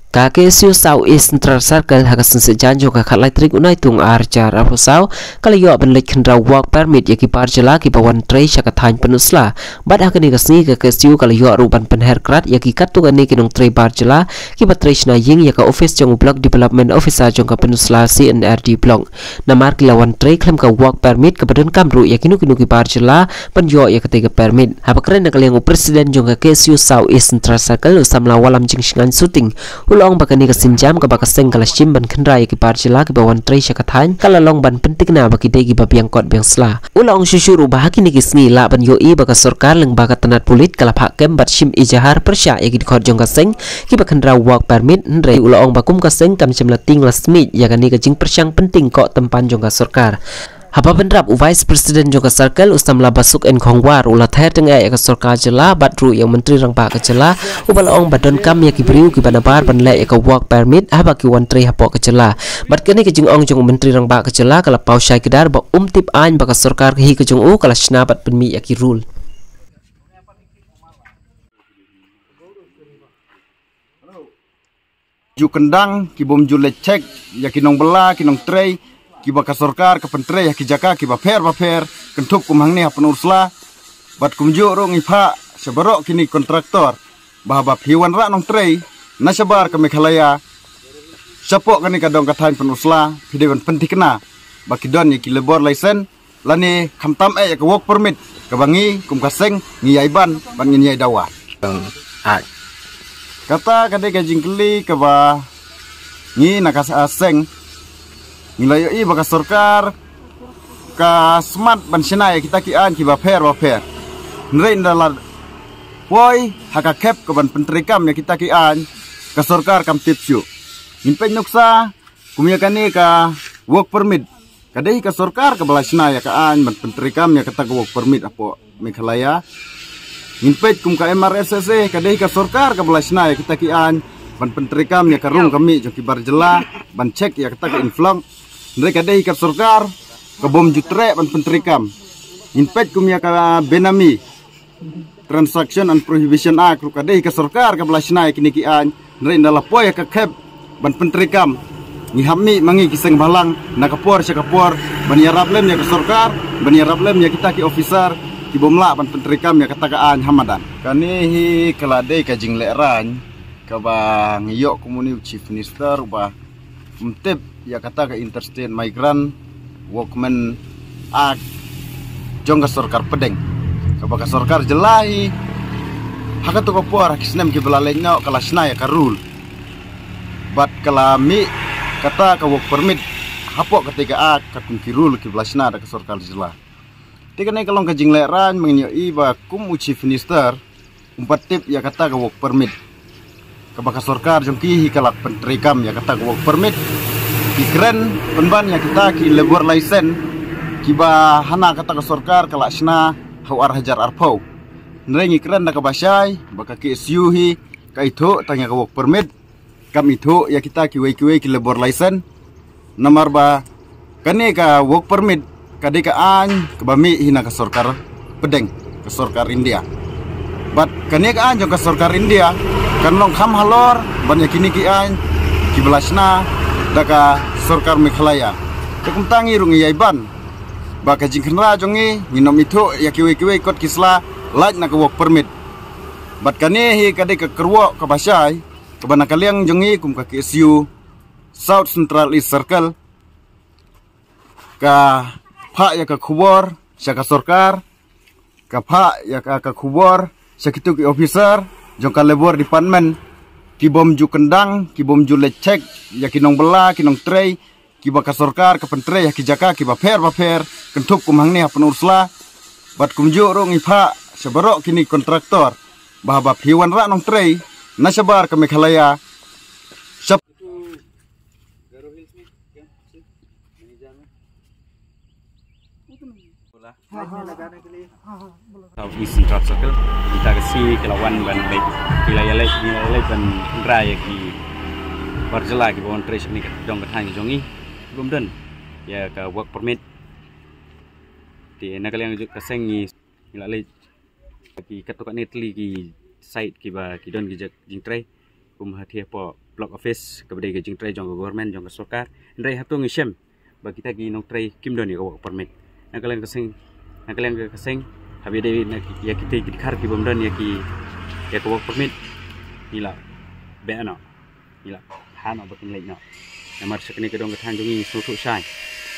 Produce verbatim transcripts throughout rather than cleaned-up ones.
Ka K S U South East Central Circle ha ka sngi Saitjaiñ jong ka khatlai tarik u Naitung ar hajar arphew saw ka la ïoh ban leit khynraw work permit ïa ki bar jylla kiba wan trei sha ka thaiñ Pynursla. Bad ha kane ka sngi ka K S U ka la ïoh ruh ban pynher krad ïa ki katto katne ki nongtrei bar jylla kiba trei shna ïing ïa ka office jong u Block Development Officer jong ka Pynursla C and R D Block. Namar ki la wan trei khlem ka work permit kaba donkam ruh ïa kino kino ki bar jylla ban ïoh ïa katei ka permit. Haba kren na ka liang u President jong ka K S U South East Central Circle u samla Wallamjingshngaiñ Suting u la ong ba kane ka sienjam kaba ka seng ka la shim ban khynra ïa ki bar jylla kiba wan trei sha ka thaiñ ka la long ban pynthikna ba ki dei kiba biang kot biang sla. U la ong shuh shuh ruh ba ha kine ki sngi lah ban ïohi ba ka sorkar lyngba ka tnat pulit ka la phah kem bad shim ijahar pyrshah ïa ki dkhot jong ka seng kiba khynra work permit, hynrei u la ong ba kum ka seng kam shym la tieng la smiej ïa kane ka jingpyrshang pynthikna kynhun jong ka sorkar. Haba bynrap u Vice President jong ka Circle u samla Basuk N Khongwar u la ther tyngeh ïa ka sorkar jylla bad ruh ïa u Myntri Rangbah ka jylla uba la ong ba donkam ïa ki briew kiba nabar ban leh ïa ka work permit haba ki wan trei hapoh ka jylla. Bad kane ka jingong jong u Myntri Rangbah ka jylla ka la paw shai kdar ba um tip aiñ ba ka sorkar ka hi ka jong u ka la shna bad pynmih ïa ki rule. Ju kyndang ki bym ju leit check ïa ki nongbylla ki nongtrei kiba ka sorkar ka pyntrei ha ki jaka kiba pher ba pher, kynthup kum hangne ha Pynursla. Bad kumjuh ruh ngi phah sha baroh kine kontraktor ba haba phi wanrah nongtrei na shabar ka Meghalaya shapoh kane ka dong ka thaiñ Pynursla, phi dei ban pynthikna ba ki don ïa ki labour license lane khamtam eh ïa ka work permit kaba ngi kum ka seng ngi ïai ban ban ngin ïai dawa. Ai. Kata ka dei ka jingkylli kaba ngi na ka seng ngi la ïohi ba ka sorkar ka smat ban shna ïa kita ki aiñ kiba pher ba pher. Hynrei ynda la poi ha ka khep ka ban pyntreikam ïa kita ki aiñ ka sorkar kam tip shuh. Ngin peit nuksa kum ïa kane ka work permit. Ka dei ka sorkar kaba la shna ïa ka aiñ ban pyntreikam ïa kata ka work permit hapoh Meghalaya. Ngin peit kum ka M R S S A ka dei ka sorkar kaba la shna ïa kita ki aiñ ban pyntreikam ïa ka rung ka mih jong ki bar jylla ban check ïa kata ka influx. Hynrei ka dei ka sorkar ka bym ju treh ban pyntreikam. Ngin peit kum ïa ka Benami Transaction and Prohibition Act ruh ka dei ka sorkar kaba la shna ïa kine ki aiñ, hynrei ynda la poi ha ka khep ban pyntreikam ngi hap mih ma ngi ki seng bhalang na ka por sha ka por ban ïarap lem ïa ka sorkar, ban ïarap lem ïa kita ki officer ki bym lah ban pyntreikam ïa kata ka aiñ ha madan. Kane hi ka la dei ka jinglehrain kaba ngi ïoh kum une u Chief Minister uba ym tip ïa kata ka Interstate Migrant Workmen Act jong ka sorkar pdeng. Kaba ka sorkar jylla hi ha kato ka por ha ki snem kiba la leit noh ka la shna ïa ka rule bad ka la mih kata ka work permit hapoh kata ka act katkum ki rule kiba la shna da ka sorkar jylla. Te kane ka long ka jinglehrain ba ngin ïohi ba kum u Chief Minister um pat tip ïa kata ka work permit. Kaba ka sorkar jong ki hi ka la pyntreikam ïa kata ka work permit. Ki kren pynban ïa kita ki labour license kiba hana kata ka sorkar ka la shna ha u ar hajar arphew. Hynrei ngi kren da kaba shai ba ka K S U hi ka ithuh tang ïa ka work permit. Kam ithuh ïa kita kiwei kiwei ki labour license. Namar ba kane ka work permit ka dei ka aiñ kaba mih hi na ka sorkar pdeng, ka sorkar India. Bad kane ka aiñ jong ka sorkar India kan long kham halor ban ïa kine ki aiñ kiba la shna da ka sorkar Meghalaya. Te kumta ngi ruh ngi ïai ban ba ka jingkhynra jong ngi ngin ym ithuh ïa kiwei kiwei kot ki sla lait na ka work permit. Bad kane hi ka dei ka kyrwoh kaba shai kaba na ka liang jong ngi kum ka K S U South Central East Circle ka phah ïa ka khubor sha ka sorkar, ka phah ïa ka, ka khubor sha kito ki officer jong ka Labour Department ki bym ju kyndang, ki bym ju leit check ïa ki nongbylla, ki nongtrei kiba ka sorkar ka pyntrei ha ki jaka kiba pher ba pher, kynthup kum hangne ha Pynursla. Bad kumjuh ruh ngi phah sha baroh kine kontraktor ba haba phi wanrah nongtrei na shabar ka Meghalaya, shap South East Central Circle. Kita ka sngi ka la wan ban leit, ki la ïaleit, ki la ïaleit ban rai ïa ki bar jylla kiba wan trei shane ka dong ka thaiñ ka jong ngi. Ki bym don ïa ka work permit. Te na ka liang jong ka seng ngi, ngi la leit ki katto katne tylli ki site kiba ki don ki jingtrei, kum ha thiah poh block office kaba dei ka jingtrei jong ka government, jong ka sorkar. Hynrei hato ngi shem ba kita ki nongtrei kim don ïa ka work permit? Na ka liang ka seng, na ka liang ka seng, haba ïadei na ki, ïa kita ki dkhar kibym don ïa ki, ïa ka work permit, ngi la beh noh, ngi la ha noh ba kin leit noh. Namar sha kane ka dong ka thaiñ jong ngi sngewthuh shai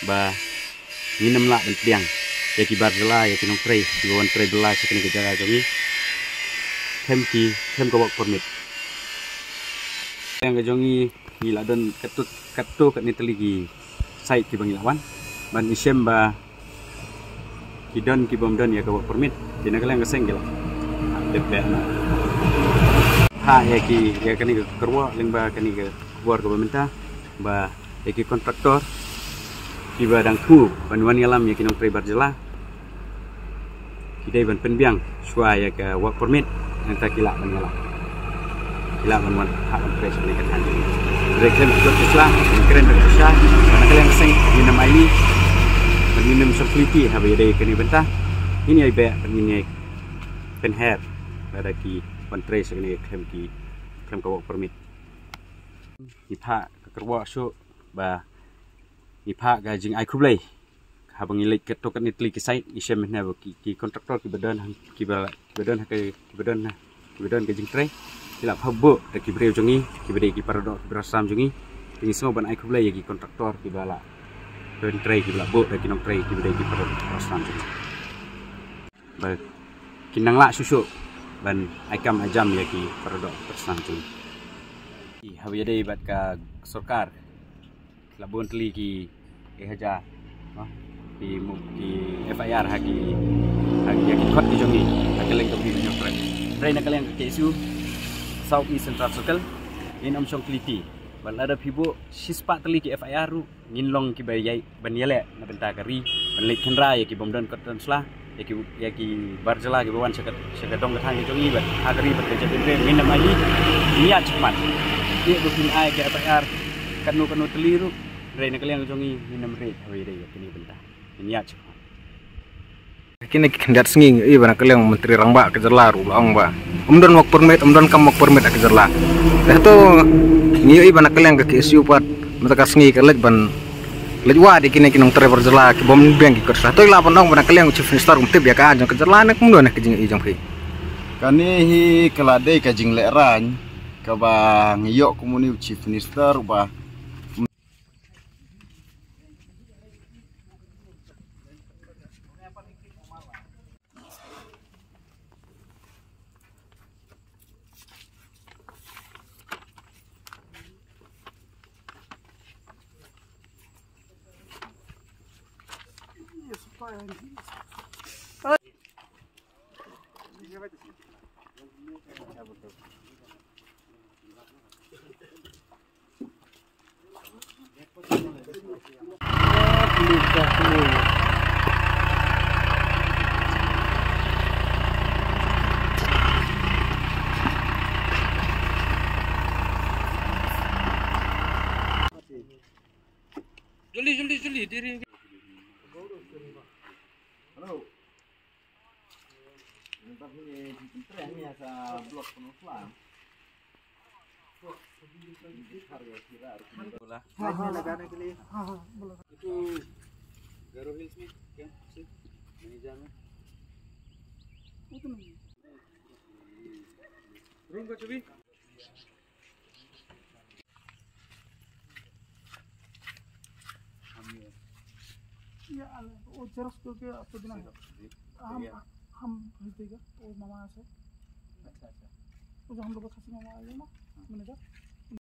ba ngin ym lah ban pdiang ïa ki bar jylla, ïa ki nongtrei kiba wan trei bylla sha kane ka jaka jong ngi khlem ki, khlem ka work permit. Ka liang ka jong ngi, ngi la don katto katto katne tylli ki site kiba ngi la wan ban ïashem ba ki don kibym don ïa ka work permit. Te na ka liang ka seng ki la dep beh noh. Ha ïa ki, ïa kane ka kyrwoh lyngba kane ka khubor kaba mynta, ba ïa ki contractor kiba dang thmu ban wan ïalam ïa ki nongtrei bar jylla, ki dei ban pynbiang shuwa ïa ka work permit, nangta ki lah ban ïalam, ki lah ban wan hap ban trei sha kane ka thaiñ. Hynrei khlem ki kot ki sla, ngi kren da ka shisha ba na ka liang ka seng ngin ym ailad bad ngin ym shong khliti haba ïadei kane ka bynta. Ngin ïai beh bad ngin ïai pynher lada ki wan trei sha kane khlem ki, khlem ka work permit. Ngi phah ka kyrwoh shuh ba ngi phah ka jingai khublei haba ngi leit katto katne tylli ki site, ngi shem mynne ba ki, ki contractor kiba don ha, kiba, kiba don ha ka, kiba don ha, kiba don ka jingtrei, ki la phah buh da ki briew jong ngi kiba dei ki paradoh ki para sam jong ngi. Te ngi sngew ban ai khublei ïa ki contractor kiba la don trei, kiba la buh da ki nongtrei kiba dei ki paradoh ki para sam jong ngi, ba kin nang lah shuh shuh ban ai kam ai jam ïa ki paradoh ki para sam jong ngi. Haba ïadei bad ka sorkar, la bun tylli ki, eh, hajar, no? Ki mu-, ki F I R ha ki, ha ki, ha ki kot ki jong ngi, ha ki leng ka bri jong ngi. Hynrei na ka liang ka K S U South East Central Circle, ngin ym shong khliti. Bad lada phi buh shispah tylli ki F I R ruh, ngin long kiba ïai ban ïaleh na bynta ka ri, ban leit khynra ïa kibym don kot don sla, ïa ki, ïa ki bar jylla kiba wan sha ka, sha ka dong ka thaiñ ka jong ngi bad ha ka ri bad ka jaitbynriew, ngin ym ailad, ngin ïaid shakhmat. Te ba phin ai ka F I R katno katno tylli ruh, hynrei na ka liang ka jong ngi ngin ym rit haba ïadei ïa kane ka bynta. Ngin ïaid shakhmat. Kine ki khyndiat sngi ngi ïohi ba na ka liang u Myntri Rangbah ka jylla ruh u la ong ba ym don work permit, ym don kam work permit ha ka jylla. Te hato ngi ïohi ba na ka liang ka K S U pat mynta ka sngi ka leit ban leit wad ïa kine ki nongtrei bar jylla kibym biang ki kot sla. Hato i lah ban ong ba na ka liang u Chief Minister um tip ïa ka aiñ jong ka jylla ne kumno na ka jingïohi jong phi? Kane hi ka la dei ka jinglehraiñ kaba ngi ïoh kum une u Chief Minister uba Joldi, joldi, joldi, diri. Hello. Itu Garo Hills में क्या? मैनेजर में? वो तो नहीं है। रूम का चाबी? ये आ, वो जेरॉक्स करके आपको देना है। हम, हम भेज देगा, वो मामा से। अच्छा, अच्छा। वो जो हम लोग का खासी मामा आएगा ना, मैनेजर।